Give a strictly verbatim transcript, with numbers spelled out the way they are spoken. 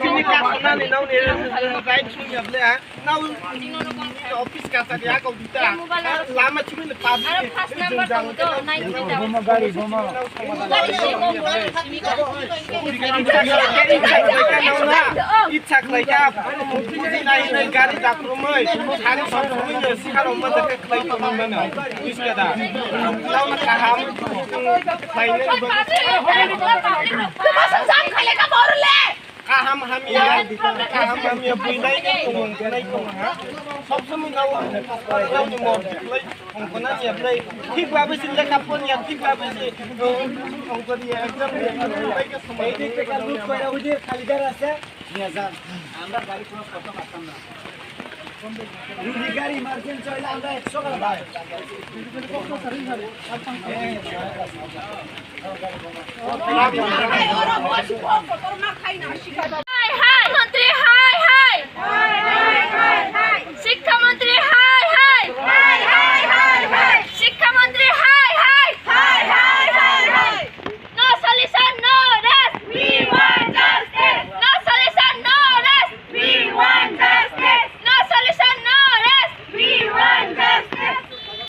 Chini kasonani nokni right swngya ble, ha? Nau office kasari ako dita. Lama chumui ni public. Aro first number tong do, nine three double. Bomo gari, bomo. Itsa khlaika, nai nai gari dakrumui, hari songkhrumui no sikha rok ma jaka khlai tongmani. Bujiska da? Nau kaham. Khlainai. Kaham hamya, kaham hamya buinai ni tongmung belai tong ha. Sob somoi nao, nao ni mor belai tong kona ya belai. Thik babe se lekha pon ya, thik babe se, uh, tong kona ya, exam ya, belai ke somoi. এই যে কাল বুক করে ওই যে খালি জায়গা আছে। নিয়ে যান। আমরা গাড়ি ক্রস করতে পারতাম না। যদি গাড়ি ইমার্জেন্সি হইলে আমরা একশো করে ভাই। Hi, hi. Mantri, hi.